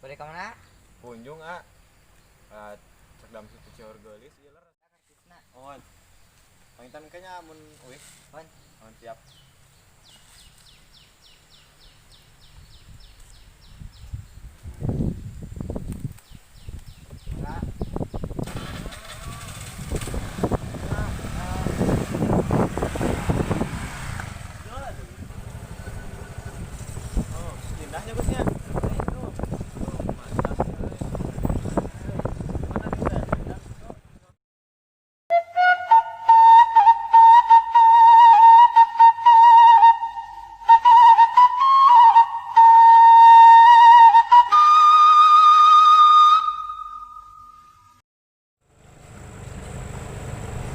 Bade ka mana? Kunjung ah. Cek dam situ Cihor Geulis ieu leres. Oh. Pangintan kayaknya mun uih. Pon. Oh, siap. Oh, indahnya Gusnya. Oh, mantap. Mana nih, Teh?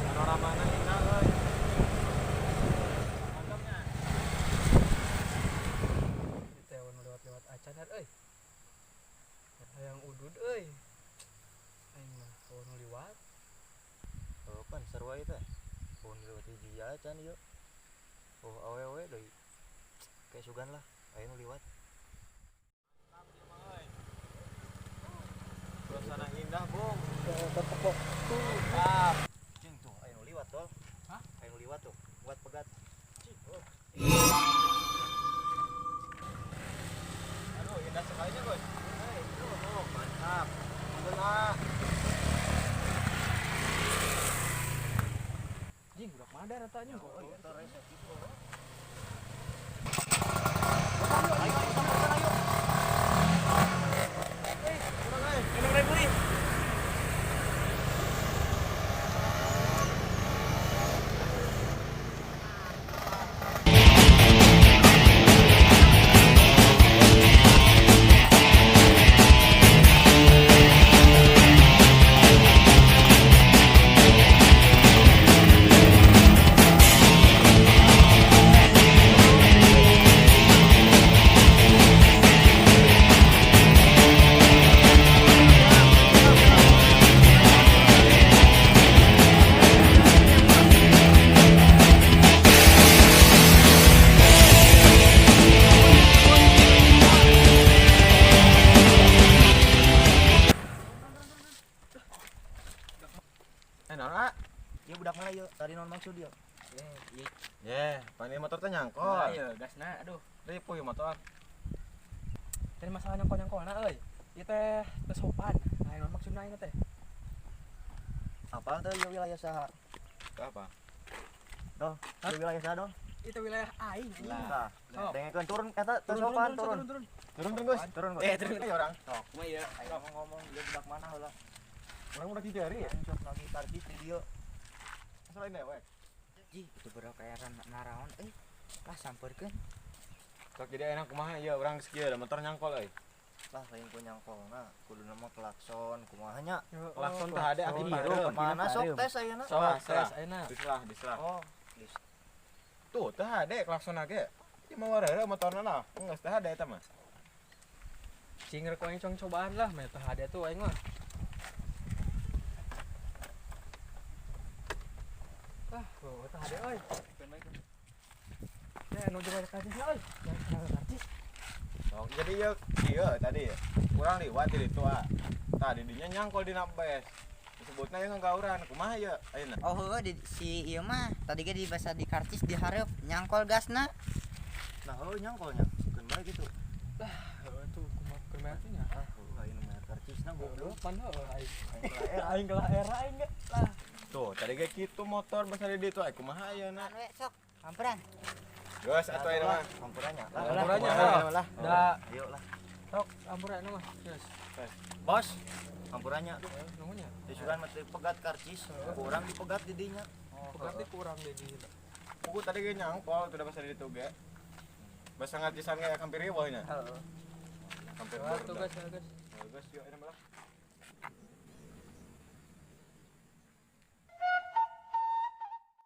Panoramana indah euy. Mantapnya. Teh nu lewat-lewat acan euy. Hayang udud euy. Aing mah eueuh nu liwat. Oh, pan sarua ieu teh. Oh, nu lewat hiji acan ieu. Oh, awewe deui. Kayak sugan lah, aya nu liwat. Mantap ieu mah euy. Suasana indah, Bung. Tepok. Mantap. Cing tuh, aya nu liwat tol. Hah? Aya nu liwat tuh, buat pegat. Aduh, indah sekali nya, Gus. Oh, mantap. Mantap ah. Jing, budak mana ratanya? Oh, iya teh resep gitu. Ayo, ayo, sampeurkeun, ayo. Kurang euy. 6.000 nih. Eh, naon ah? Ieu budak mana ieu? Tadi naon maksud ieu? Eh, ieu. Ye, pan ieu motor teh nyangkol. Ayo gasna aduh. Ripuh ieu motor. Tadi masalah nyangkol-nyangkolna euy. Ieu teh teu sopan. Nah, naon maksudna aing teh? Apal teh ieu wilayah saha? Itu apa? Dol, ieu wilayah saha dol? Itu wilayah aing. Lah. Tah, Sok. dengekeun turun eta teu sopan turun. Turun, turun. Turun, turun, Gus. Turun, Gus. Eh, turun ayo orang. Sok. Kumaha ieu? Ayo ngomong ieu budak mana heula? Urang udah dijari ya. Aing sok nagih karcis di dieu. Selain dewek. Ji, itu budak aya naraon euy. Lah sampeurkeun. Sok jadi enak kumaha ieu urang geus kieu da motor nyangkol euy. Lah lain ku nyangkolna, kuduna mah klakson kumaha nya? Klakson teh ada aki pareum. Mana sok tes ayeuna? Sok Tes ayeuna. Diselah, diselah. Oh, Tuh, teh ade klakson ge. Ieu mah wareure motorna lah. Geus teh ade eta mah. Cing rek aing cong cobaan lah, meh teh hade tuh aing mah. Ah, oh, teh hade euy. Ya, nu coba karcisna euy. Yang karcis. Sok jadi ieu kieu tadi. Urang liwat di ditu ah. Tah di dinya nyangkol dina bes. Disebutna ieu ngagauran. Kumaha ieu ayeuna? Oh, heueuh di si ieu mah tadi ge di basa di karcis di hareup nyangkol gasna. Nah, heueuh nyangkolnya. Keun bae gitu. Heueuh tuh kumaha keur mah atuh nya. Ah, heueuh ayeuna mah karcisna goblok. Pan heueuh aing. Aing kalah era. Aing kalah era aing ge. Lah, Tuh, tadi ge kitu motor basa di ditu aya kumaha ayeuna? Anu we sok samperan. Geus atuh ayeuna mah. Hampurannya. Hampurannya, Lah, lah. Da Ayo lah. sok ampuran mah. Geus. Bos, hampurannya. Nuhun nya. Disugan mah teu pegat karcis, ku urang dipegat di dinya. Pegat di kurang di dieu. Pugu tadi ge nyangkol tuh da basa di ditu ge. Basa ngajisan ge hampir riweuh nya. Heeh. Hampir Tuh barudak. guys, guys. Geus yuk ayeuna mah lah.